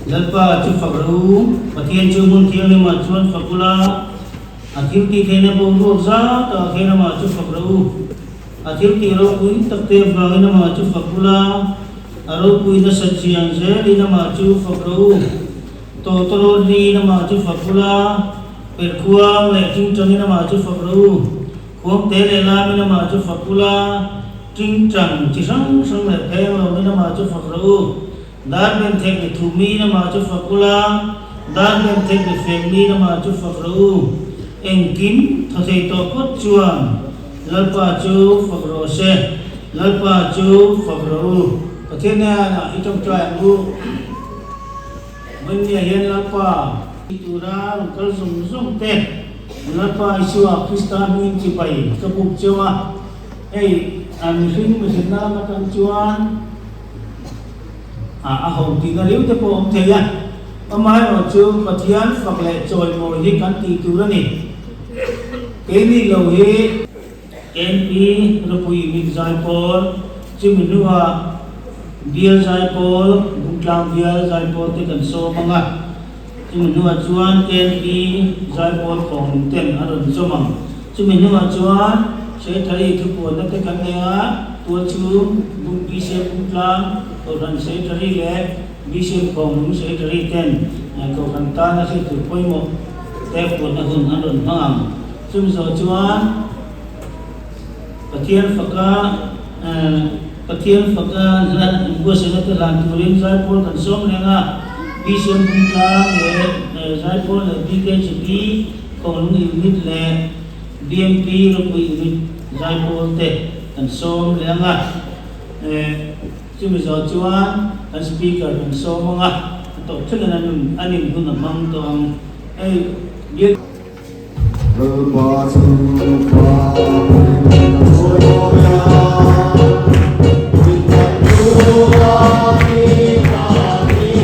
Lalpa chu fak rawh u, Pathian chu hmun thianghlimah chuan fak ula, a thiltihtheihna boruak zau takah khian amah chu fak rawh u. A thiltih ropui tak te avangin amah chu fak ula, a ropui nasa chian zelin amah chu fak rawh u. Tawtawrawt riin amah chu fak ula, perhkhuang leh tingtangin amah chu fak rawh u. Khuangte leh lamin amah chu fak ula, tingtang chi hrang hrang leh pheng loin amah chu fak rawh u. Dar ben thek ni thu miin amah chu fak ula, dar ben thek ni fek miin amah chu fak rawh u. Engkim thaw thei tawh phawt chuan Lalpa chu fak rawh se, Lalpa chu fak rawh u. Pathian hnenah i tawngtai ang u. Vawinia hian Lalpa. Ti tura rawn kal zawng zawng te, Lalpa Isua Krista hmingin chibai ka buk cheu a. Hei, mihring mihrinna lam atang chuan. A ho tihna riau te pawh a awm thei a, amaherawhchu Pathian fak leh chawimawi hi kan tih tur a ni. Keini lo hi KNP ropui mit zaipawl, chumi hnuah bial zaipawl, Bungtlang bial zaipawl te kan sawm ang a, chumi hnuah chuan KNP zaipawl khawng ten a rawn zawm ang. Chumi hnuah chuan Secretary thupuanna te kan nei a, tual chu BCM Bungtlang Kohhran Secretary leh BCM Khawnglung Secretary ten Kohhran tana thil tur pawimawh te puanna hun an rawn hmang ang. Chumi zawh chuan Pathian faka Pathian faka hlan inbuatsaihna te hlan turin Zaipawl kan sawm reng a, BCM Bungtlang leh Zaipawl leh BKGP Khawnglung Unit leh BMP ropui unit zaipawl te kan sawm leh ang a, chumi zawh chuan kan speaker kan sawm ang a, a tawp thlengin an an in hun a hmang tawh ang. Hei biak. Lalpa chu pa pui a chawi mawi a, min kan tura mi ta ni.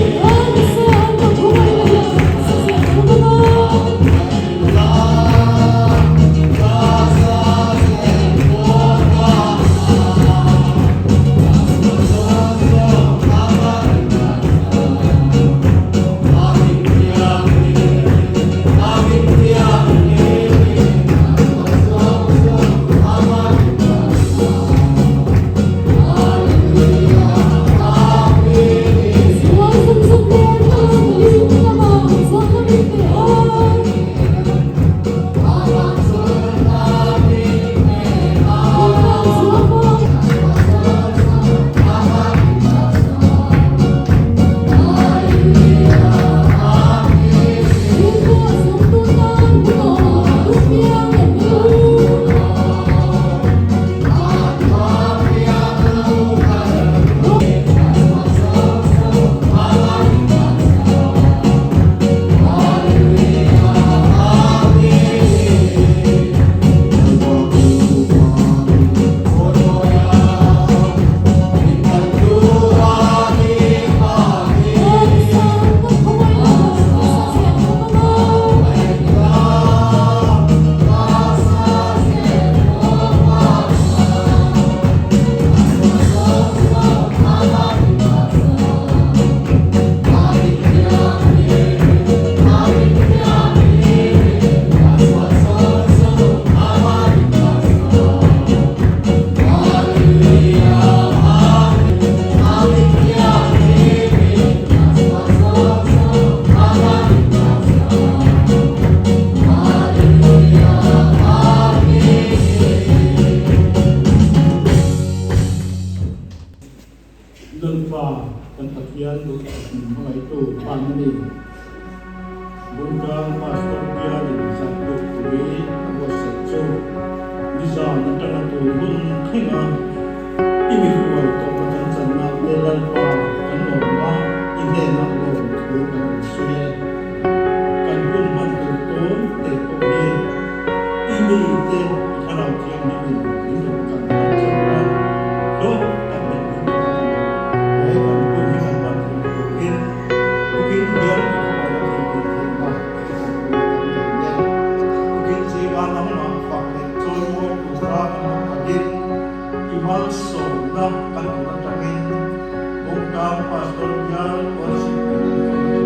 Lalpa kan Pathian duhtak min hmangaihtu pan a ni. Bungtlang Pastor bialin zahpui pui a buatsaih chu nizan atanga tur hun thleng a, i mi hruai tawhna kan channa te Lalpa kan lawm a, i hnenah lawm thu kan rawn sawi e. Kan hun hman tur tawn te pawh hi i mi te i thlarau thianghlimin min rawn kan harh chauh a, hlawk tak leh hlim taka kan he kan hun hi kan hman theih turin Tukin hian i khawmai a thil tih theihna i tanpui a kan ngei nen. Tukin zinga nangmah fak leh chawimawi tura kan lo kalin i malsawmna kan hmuh atangin Bungtang Pastor bial worship in an kal a ni.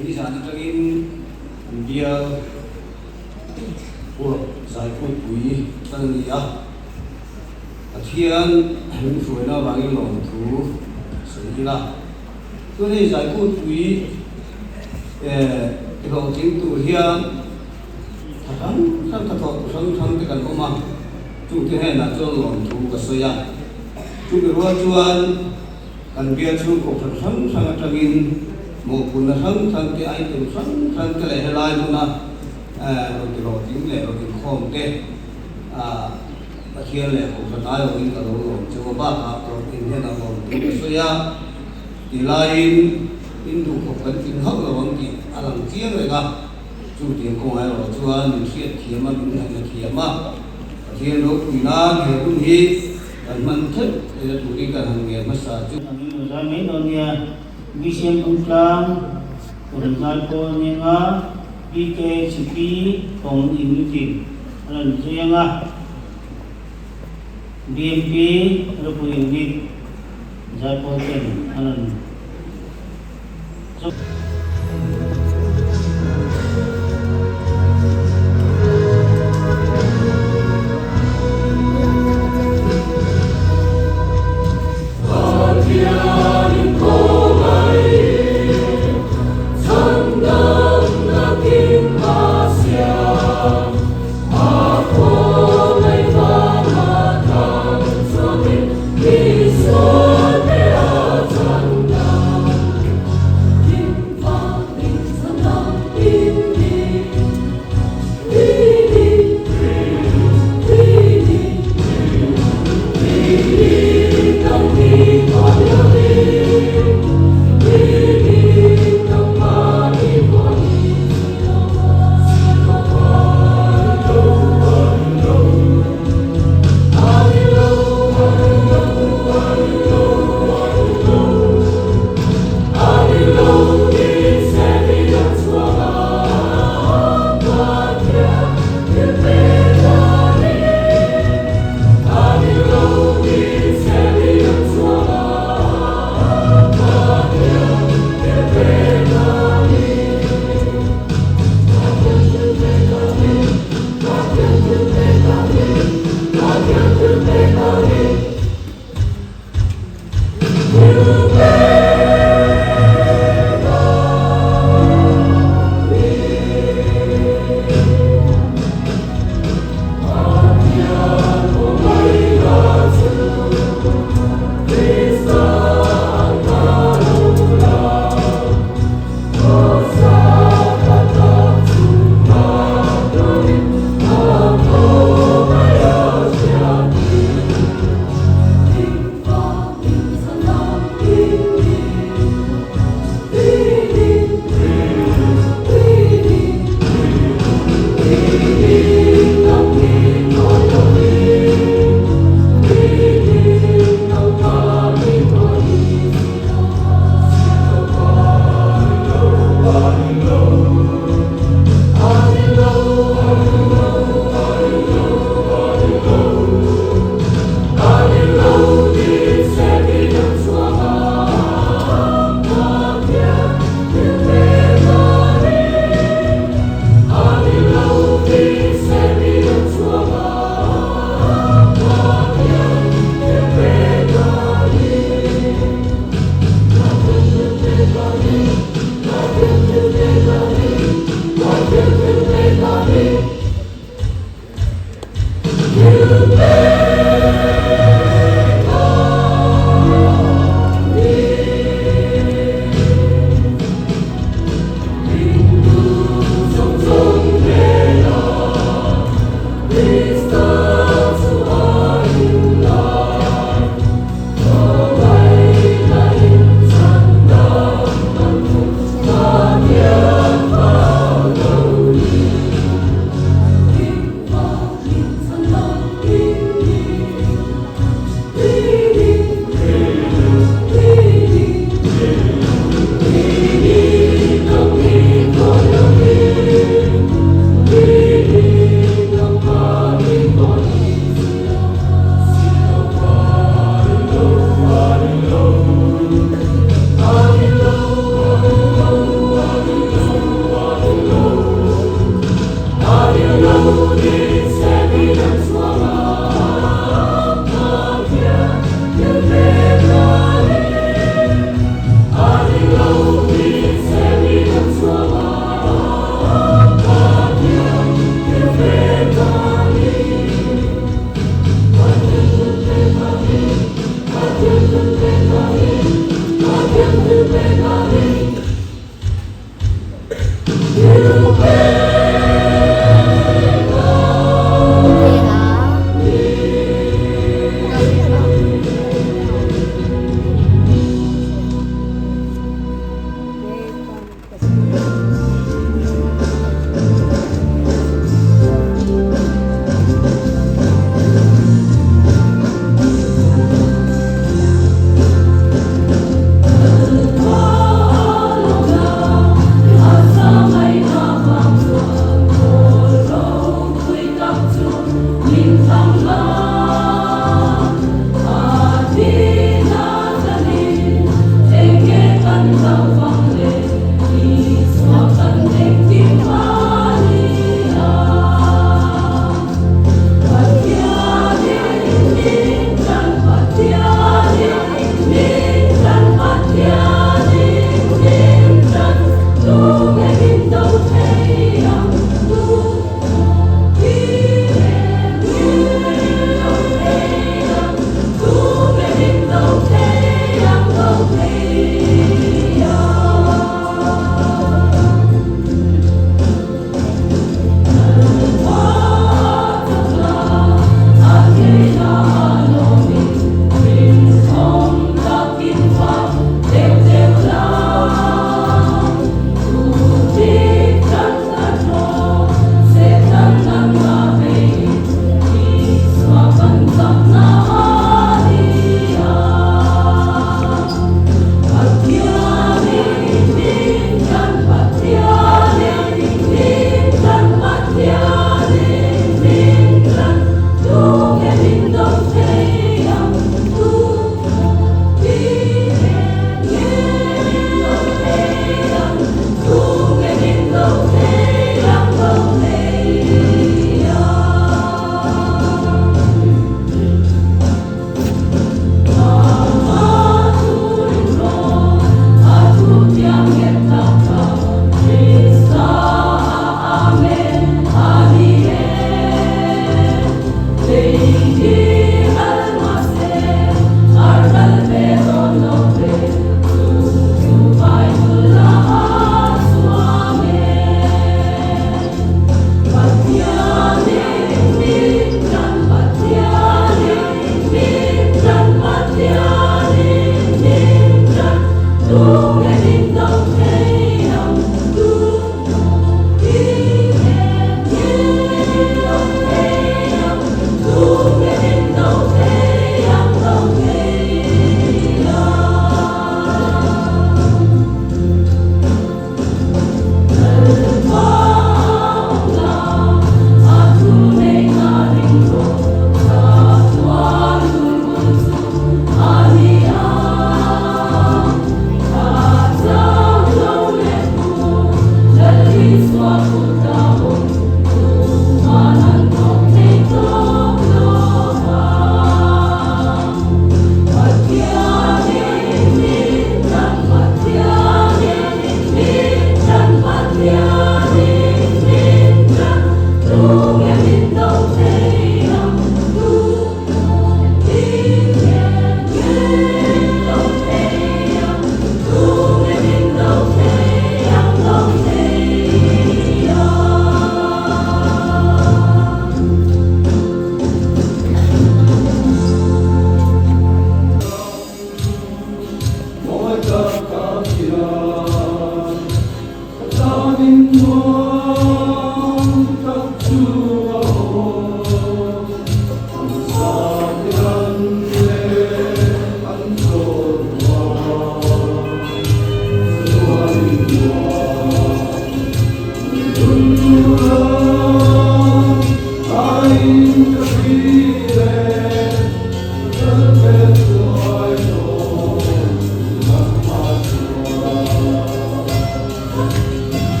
Nizan atangin an bial huap zaikutpui tan a ni a, Pathian min hruaina avangin lawmthu sawi ila. Chuan hei zaikutpui hlawhtling tur hian tha hrang hrang, tha thawh hrang hrang te kan awm a, chungte hnenah chuan lawmthu ka sawi a. Chumi rual chuan Kan bial chhungkaw khat hrang hrang atangin mawhphurhna hrang hrang te, item hrang hrang te leh helai hmuna rawn ti hlawhtling leh rawn inkhawm te Pathian leh Kohhran aiawhin ka lo lawm cheu a, bakah hlawhtling hian a lawm tur ka sawi a, ti laiin in duhkhawp kan tling hauh lo ang tih a lang chiang reng a, chutiang kawngah erawh chuan min hriat thiam a, min ngaihna thiam a, Pathian ropui nan he hun hi Kan hman theuh theihna turin kan han ngen hmasa chu. Kan in zai mai dawn nia, BCM Bungtlang rawn zai pawh a ni anga, PKHP kawng in lutin a rawn zui anga, BMP ropui unit zai pawl ten a rawn zui.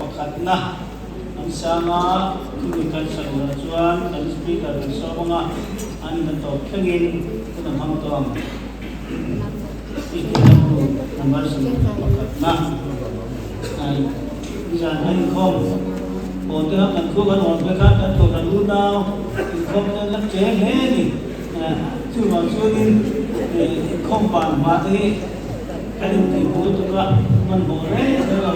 Pakhatna an sang a, chumi kan sawi zawh chuan kan speaker kan sawm ang a, an in a tawp thlengin hun a hmang tawh ang. Speaker lampu number 21na ai nizan an inkhawm pawl te kha kan thu kan awn ve khan kan kohhran unau inkhawm te an la che hle a ni. Chuvang chuanin inkhawm ban hma te hi kan intihhmuh lutuk a hmanhmawh reng reng lo.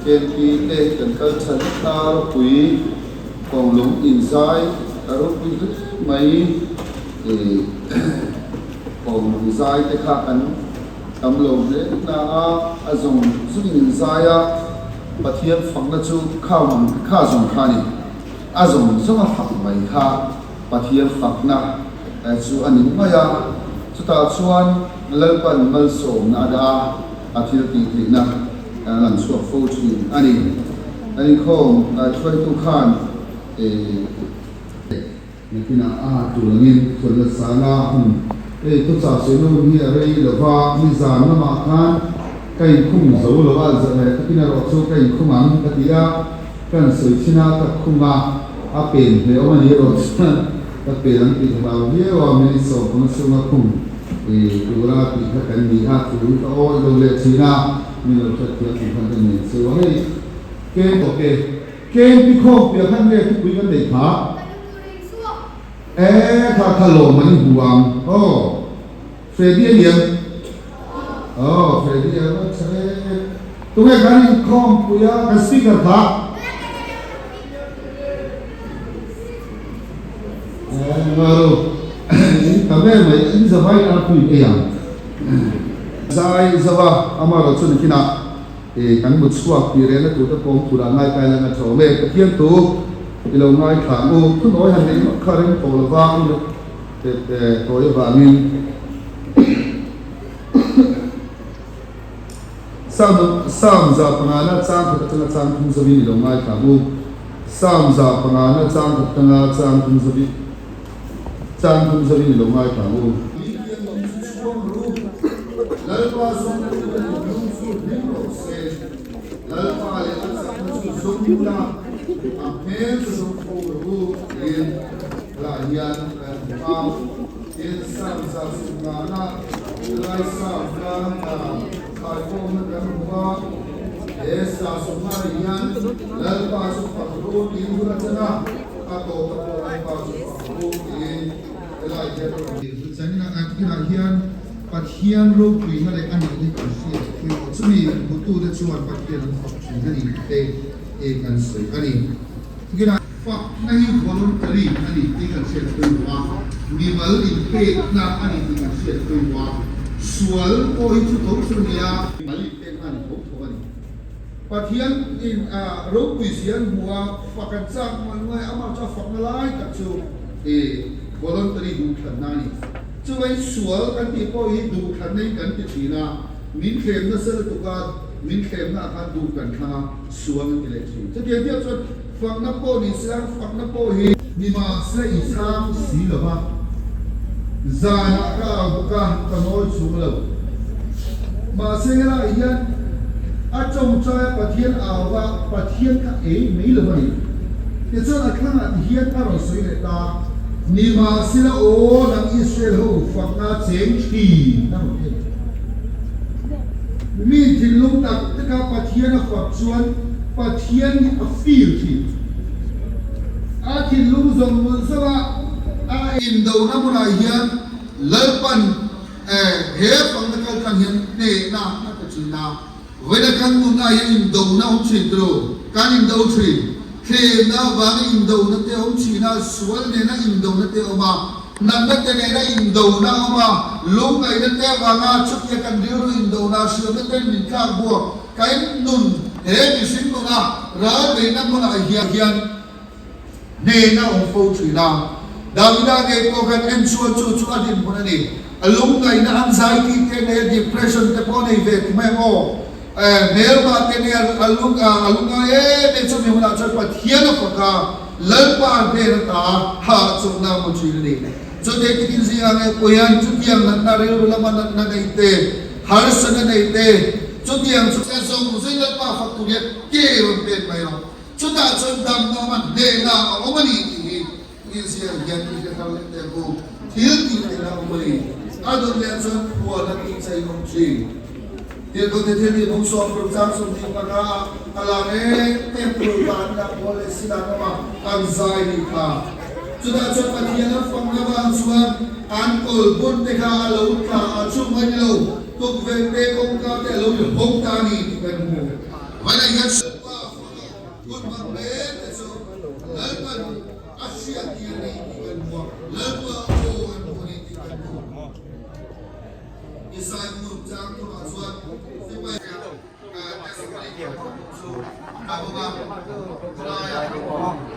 KNP te kan kal tha vek a, ropui kawnglung inzai a ropui hle mai. Kawnglung zai te kha kan tam lo hle na a, a zawng zawngin inzai a, Pathian fakna chu kha mang kha zawng kha a ni. A zawng zawnga fak mai kha Pathian fakna chu a ni mai a, chutah chuan Lalpan malsawmna a dah a, a thil tih theihna a lan chhuak fo thin a ni. Kan inkhawm hruaitu khan Nakinah a tur angin chawlhna sanga hun hei thuchah sawi hun hi a rei lo va, nizan lamah khan ka inkhung zo lo a, tukin erawh chu ka inkhung ang ka ti a, kan sawi chin a, ka khung a, a pen hle awm a ni erawh chuan ka pen ang tih ka hlau viau a, minute 15 chhunga khung tura tih kha kan ni a, chu ka awih lo leh thin a, min lo hriatthiam tih khan ka nen cheu a, hei ken tawh ke. Ken pi khawm piah khan nge thupui kan neih kha? E kha kha lawm an hmu ang aw Freddy a niang aw Freddy a va tha e tunge kan inkhawm pui a kan speaker kha e ngaru in tam em mai in zavai arpui ei ang zai zova amarawh chu nikinah I kan mut chhuak tih rehna tur te pawm tur ah ngai kai lang a tha awm e. Pathian tu i lo ngai thla ang u. Thunawi han neih ngawt kha rem tawh lo va, i lo tawi avangin Psalm Psalm 5 na chang khat atanga chang thum zawin i lo ngai thla ang u. Psalm 5 na chang khat atanga chang thum zawin chang thum zawin i lo ngai thla ang u. Lalpa zawng chu ka thinlung chu hlim rawh se, Lalpa leh a chakna chu zawng ula, a hmel chu zawng fo rawh u tiin hla hian kan hmu a. Tin, Sam 150 helai Sam tlang thaikawmna kan hmu a, he 150 ah hian Lalpa chu fak rawh u tiin hun a chan a, a tawp a pawh Lalpa chu fak rawh u tiin helai hian a rawn ti. China hian Pathian ropuina leh a nihna hi kan hriat pui maw? Chumi hmutute chuan Pathian an fak thin a ni tih te hi kan sawi a ni. Tunah fakna hi voluntary a ni tih kan hriat pui maw a, mimal inpekna a ni tih kan hriat pui maw a, sual pawh hi chu tho chu a ni a, mimal inpekna a ni tho tho a ni. Pathian in ropui zia an hmu a, fak an chak mual mual a, amah chu a fakna lai tak chu voluntary duhthlanna a ni. Chuvai sual kan tih pawh hi duhthlanna in kan ti thin a, min thlem nasa lutuk a, min thlemna ah khan duh kan thlang a, sual an ti leh thin. Chutiang chiah chuan fakna pawh ni se ang, fakna pawh hi. Nimahse i chhang si lo va, zanah ka au bawk a, ka ngawi chhung lo. Mahse helaiah hian a tawngtai a Pathian au va, Pathian kha ei mai lo a ni. Tichuan a thlangah ti hian a rawn sawi leh ta. Nimahsela aw nang Israel ho fakna cheng thin a rawn ti a ni. Mi thinlung tak taka Pathian a fak chuan Pathian hi a feel thin. A thinlung zawng zawng a a indona hmunah hian Lalpan he fakna kaltlang hian hnehna a pe thin a. Vawiina kan nunah hian indona awm thin tilo, kan indo thin. Thlemna avanga indona te awm thin a, sual nena indona te awm a, natna te nena indona awm a, lungngaihna te avanga chutia kan rilru indona hriamna ten min tlak buak. Kan nun he mihring nuna ral beihna hmunah hian hnehna awm fo thin a. Davida ngei pawh khan en chuan chu chu a dinhmun a ni. A lungngaihna anxiety te nei a, depression te pawh a nei ve ti mai ang aw. Hmelma te nei a, a lung a lungngai em em chumi hunah chuan Pathian a fak a, Lalpa hnen ata hahchawlhna a hmu thin a ni. Chutei tikin zingah ngei pawh hian chutiang natna rilru lama natna nei te, harsatna nei te, chutiang chu a zawng zawng Lalpa fak tur hian ke rawn pek mai rawh. Chutah chuan damna awm a, hnehna a awm a ni tih hi Israel hian i hre thar leh teh ang u. Thil tih theihna a awm a ni. A dawt leh chuan phuan a tih chei awm thin. Tirhkohte thil tih bung sawm ruk chang 25 ah a lang em em tur van dah pawl leh si dan awm a, an zai ni kha. Chutah chuan Pathian a fakna vang chuan an kawl bun te kha a lo tla a, chung a ni lo, tukverh te kawngka te a lo inhawng ta a ni tih kan hmu. Vawilah hian. hmel te chu Lalpan a hriattir a ni tih kan hmu a, Lalpa aw kan hmu a ni tih kan hmu. Isai hmun chang thumah chuan sipai testimony chu a bawk a, khawlaiah.